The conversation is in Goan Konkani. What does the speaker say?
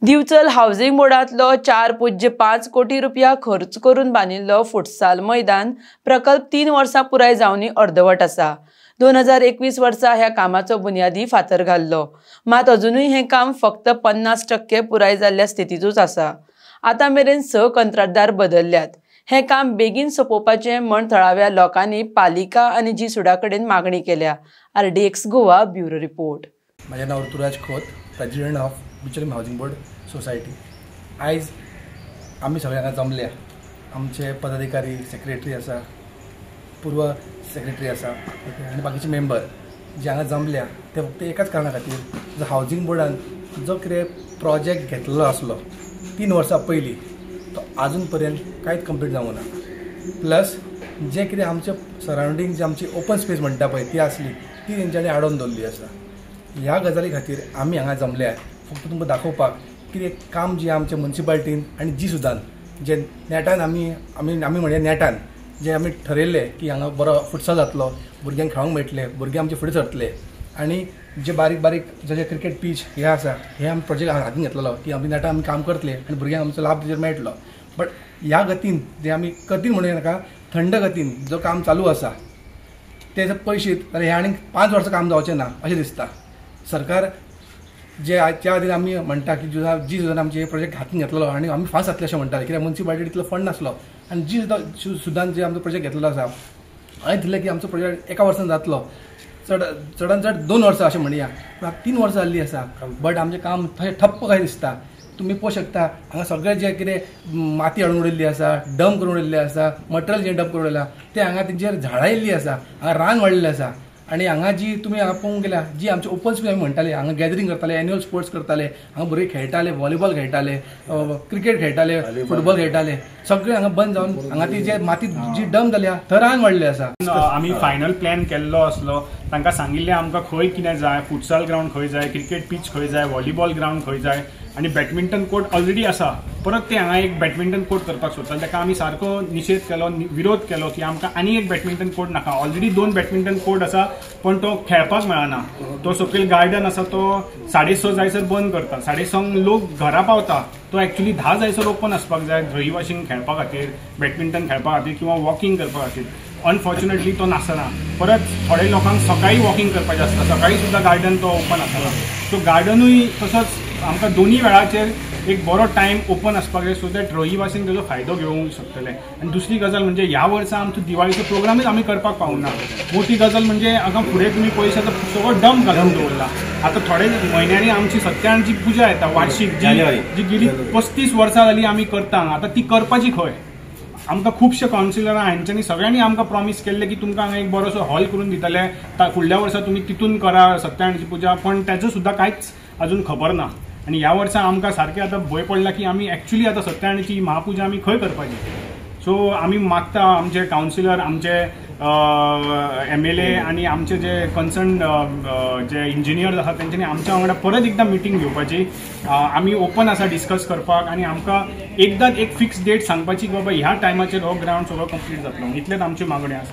दिवचल हावसिंग बोर्डांतलो 4.5 कोटी रुपया खर्च करून बांदिल्लो फुटसाल मैदान प्रकल्प 3 वर्सां पुराय जावनूय अर्दवट आसा. 2021 वर्सा ह्या कामाचो बुन्यादी फातर घाल्लो, मात अजुनूय हें काम फक्त 50% पुराय जाल्ल्या स्थितींतूच आसा. आतां मेरेन 6 कंत्राटदार बदलल्यात. हें काम बेगीन सोंपोवपाचें म्हण थळाव्या लोकांनी पालिका आनी जी सुडा कडेन मागणी केल्या. RDX Goa bureau report. म्हजें नांव Ruturaj Khot, president of Bicholim housing board society. आयज आमी सगळे हांगा जमल्या. आमचे पदाधिकारी, सेक्रेटरी आसा, पूर्व सेक्रेटरी आसा आनी बाकीचे मेंबर जे हांगा जमल्या ते फक्त एकाच कारणा खातीर, जो हावजींग बोर्डान जो कितें प्रोजेक्ट घेतलेलो आसलो 3 वर्सां पयलीं तो आजून पर्यंत कांयच कंप्लीट जावंक ना. प्लस जे कितें आमचे सरावंडींग जे आमची ओपन स्पेस म्हणटा पळय ती आसली ती तेंच्यांनी आडोवन दवरली आसा. ह्या गजाली खातीर आमी हांगा जमल्या फक्त तुमकां दाखोवपाक कितें काम जे आमचे मुन्सिपाल्टीन आनी जी सुदान जे नेटान आमी आमी आमी म्हणजे नेटान जे आमी ठरयल्लें की हांगा बरो फुटसाल जातलो, भुरग्यांक खेळोंक मेळटलें, भुरगे आमचे फुडें सरतले आनी जे बारीक बारीक जशे क्रिकेट पीच हे आसा हे आमी प्रोजेक्ट हातीन घेतलेलो की आमी नेटान आमी काम करतले आनी भुरग्यांक आमचो लाभ तेजेर मेळटलो. बट ह्या गतीन जे आमी गतीन म्हणूं नाका, थंड गतीन जो काम चालू आसा ते जर पळयशीत जाल्यार हे आनीक 5 वर्सां काम जावचें ना अशें दिसता. सरकार जे त्या खातीर आमी म्हणटा की जी सुद्दां आमचे हे प्रोजेक्ट हातीन घेतलेलो आनी आमी फास्ट जातले अशें म्हणटाले, कित्याक मुन्सिपालिटी इतलो फंड नासलो आनी जी सुद्दां जे आमचो प्रोजेक्ट घेतलेलो आसा हांवें दिसलें की आमचो प्रोजेक्ट 1 वर्सान जातलो, चडान चड 2 वर्सां अशें म्हणया, पूण आतां 3 वर्सां जाल्लीं आसा. बट आमचें काम थंय ठप्प कशें दिसता. तुमी पळोवंक शकता हांगा सगळें जें कितें माती हाडून उडयल्ली आसा, डंप करून उडयल्लें आसा, मटेरियल जें डंप करून उडयलां तें हांगा तेंचेर झाडां येयल्लीं आसा, हांगा रान वाडलेलें आसा. आनी हांगा जी तुमी हांगा पळोवंक गेल्या जी आमची ओपन स्पेस आमी म्हणटाले, हांगा गॅदरींग करताले, एन्युअल स्पोर्ट्स करताले, हांगा भुरगे खेळटाले, व्हॉलीबॉल खेळटाले, क्रिकेट खेळटाले, फुटबॉल खेळटाले, सगळे हांगा बंद जावन हांगा ती जे माती जी डंप जाल्या थंय रान वाडलें आसा. आमी फायनल प्लॅन केल्लो आसलो, तांकां सांगिल्लें आमकां खंय कितें जाय, फुटसाल ग्रावंड खंय जाय, क्रिकेट पीच खंय जाय, व्हॉलीबॉल ग्रावंड खंय जाय आनी बॅडमिंटन कोर्ट ऑलरेडी आसा, परत ते हांगा एक बॅडमिंटन कोर्ट करपाक सोदताले. ताका आमी सारको निशेध केलो, विरोध केलो की आमकां आनी एक बॅडमिंटन कोर्ट नाका. ऑलरेडी 2 बॅडमिंटन कोर्ट आसा पण तो खेळपाक मेळना. तो सकयल गार्डन आसा तो 6:30 जायसर बंद करता, 6:30 लोक घरा पावता, तो एक्चुअली 10 जायसर ओपन आसपाक जाय रहिवाशींक खेळपा खातीर, बॅडमिंटन खेळपा खातीर किंवा वॉकिंग करपा खातीर. अनफॉर्च्युनेटली तो नासना. परत थोडे लोकांक सकाळी वॉकिंग करपाचें आसता, सकाळी सुद्दां गार्डन तो ओपन आसना. सो गार्डनूय तसोच आमकां दोनूय वेळाचेर एक बरो टायम ओपन आसपाक जाय सो that रहिवासींक तेजो फायदो घेवंक शकतले. आनी दुसरी गजाल म्हणजे ह्या वर्सा आमचो दिवाळीचो प्रोग्रामूच आमी करपाक पावना. मोठी गजाल म्हणजे हांगा फुडें तुमी पळयशात सगळो डंप घालून दवरला. आतां थोडे म्हयन्यांनी आमची सत्यानारायणची पुजा येता वार्षीक, जी गेली 35 वर्सां जाली आमी करता, आतां ती करपाची खंय. आमकां खुबशे कावन्सिलरां हांच्यांनी सगळ्यांनी आमकां प्रॉमीस केल्लें की तुमकां हांगा एक बरोसो हॉल करून दितले, फुडल्या वर्सा तुमी तितून करा सत्यानारायणची पुजा, पण ताजो सुद्दां कांयच अजून खबर ना. आनी ह्या वर्सा आमकां सारकें आतां भंय पडला की आमी एक्चुअली आतां सत्यानारायणची महापुजा आमी खंय करपाची. सो आमी मागता आमचे कावन्सिलर, आमचे MLA आनी आमचे जे कन्सर्न जे इंजिनियर्स आसा तेंच्यांनी आमच्या वांगडा परत एकदां मिटींग घेवपाची. आमी ओपन आसा डिस्कस करपाक आनी आमकां एकदां एक फिक्स डेट सांगपाची की बाबा ह्या टायमाचेर हो ग्रावंड सगळो कंप्लीट जातलो. इतलेंच आमची मागणी आसा.